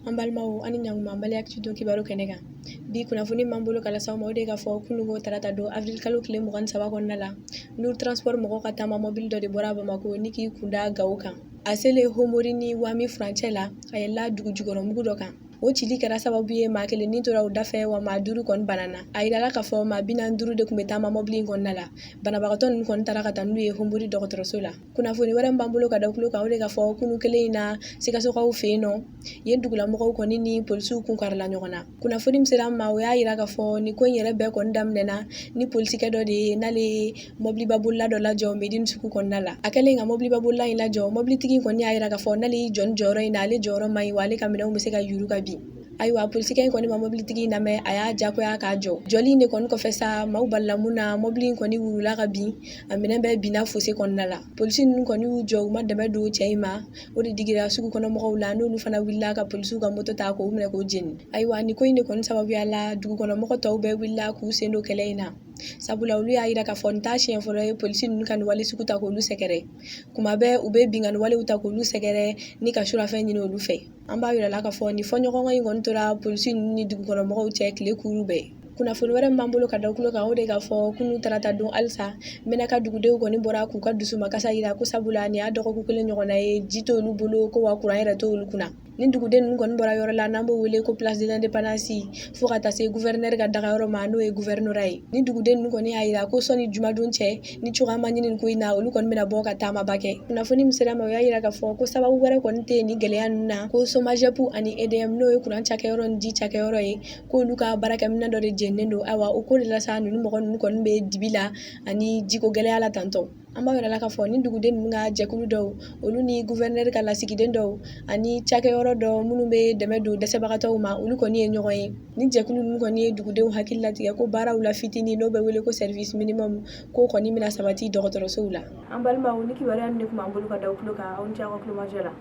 An balimaw, ani ɲankuma, an Mali Actu don kibaru kɛnɛ kan. Bi kunnafoni m'an bolo ka lase aw ma, o de k'a fɔ kununko tarata don, avril kalo tile 23 kɔnɔna la, Nour Transport mɔgɔw ka taama mɔbili dɔ de bɔra Bamako ni k'i kunda Gawo kan. A selen Homori ni Wami furancɛ la, a yɛlɛla dugu jukɔrɔmugu dɔ kan. O cili kɛra sababu ye, maa kelen ni tora o dafɛ, wa maa duuru kɔni banana. A yirala k'a fɔ maa 45 de tun bɛ taama mɔbili in kɔnɔna la. Banabagatɔ ninnu kɔni taara ka taa n'u ye Homori dɔgɔtɔrɔso la. Kunnafoni wɛrɛ min b'an bolo ka da tulo kan, o de k'a fɔ kunu kelen in na, Sikasokaw fɛ yen nɔ, yen dugulamɔgɔw kɔni ni polisiw kun karila ɲɔgɔn na. Kunnafoni min sera an ma, o y'a yira k'a fɔ nin ko in yɛrɛ bɛɛ kɔni daminɛna ni polisikɛ dɔ de ye, n'ale ye mɔbilibabolila dɔ lajɔ Medine sugu kɔnɔna la. A kɛlen ka mɔbilibabolila in lajɔ, mɔbilitigi in kɔni y'a yira k'a fɔ n'ale y'i jɔ nin jɔyɔrɔ in na, ale jɔyɔrɔ man ɲi, wa ale ka minɛnw bɛ se ka yuru ka bin. Ayiwa, polisikɛ in kɔni ma mɔbilitigi in lamɛn, a y'a jagoya k'a jɔ. Jɔli in de kɔni kɔfɛ sa, maaw balila mun na, mɔbili in kɔni wurula ka bin, a minɛn bɛɛ binna fosse kɔnɔna la. Polisi ninnu kɔni y'u jɔ, u ma dɛmɛ don cɛ in ma. O de digira sugu kɔnɔ mɔgɔw la, n'olu fana wulila ka polisiw ka moto ta k'o minɛ k'o jeni. Ayiwa, nin ko in de kɔni sababuya la, dugukɔnɔmɔgɔ tɔw bɛɛ wulila k'u sen don kɛlɛ in na, sabula olu y'a yira k'a fɔ nin t'a siɲɛ fɔlɔ ye polisi ninnu ka nin wale sugu ta k'olu sɛgɛrɛ. Kuma bɛɛ u bɛ binkanni walew ta k'olu sɛgɛrɛ ni ka surafɛn ɲini olu fɛ. An b'a yira la k'a fɔ nin fɔɲɔgɔnkɔ in kɔni tora polisi ninnu ni dugukɔnɔmɔgɔw cɛ tile kuru bɛɛ. Kunnafoni wɛrɛ min b'an bolo ka da tulo kan, o de k'a fɔ kunu tarata don halisa, Menaka dugudenw kɔni bɔra k'u ka dusumakasa yira ko sabula nin y'a dɔgɔkun kelen ɲɔgɔnna ye, ji t'olu bolo ko, wa kuran yɛrɛ t'olu kunna. Ni duguden ninnu kɔni bɔra yɔrɔ la n'an b'o wele ko Place de l'Indépendance, fo ka taa se gouverneur ka dagayɔrɔ ma, n'o ye gouvernorat ye. Ni duguden ninnu kɔni y'a yira ko sɔnni jumadon cɛ, ni cogoya ma ɲini nin ko in na, olu kɔni bɛna bɔ ka taamaba kɛ. Kunnafoni min sera ma, o y'a yira k'a fɔ ko sababu wɛrɛ kɔni tɛ nin gɛlɛya ninnu na, ko SOMAGEP ani EDM, n'o ye kuran cakɛyɔrɔ ni ji cakɛyɔrɔ ye, k'olu ka baarakɛminɛn dɔ de jeninen don. Ayiwa, o ko de la sa, ninnu mɔgɔ ninnu kɔni bɛ dibi la ani jiko gɛlɛya la tantɔ. An b'a yira la k'a fɔ ni duguden ninnu ka jɛkulu dɔw, olu ni gouverneur ka lasigiden dɔw ani cakɛyɔrɔ dɔw minnu bɛ dɛmɛ don dɛsɛbagatɔw ma, olu kɔni ye ɲɔgɔn ye. Ni jɛkulu ninnu kɔni ye dugudenw hakili latigɛ ko baaraw la fitinin, n'o bɛ wele ko service minimum, k'o kɔni bɛna sabati dɔgɔtɔrɔsow la. An balimaw, ni kibaruya nin de tun b'an bolo ka da tulo kan. Aw ni ce aw ka tulomajɔ la.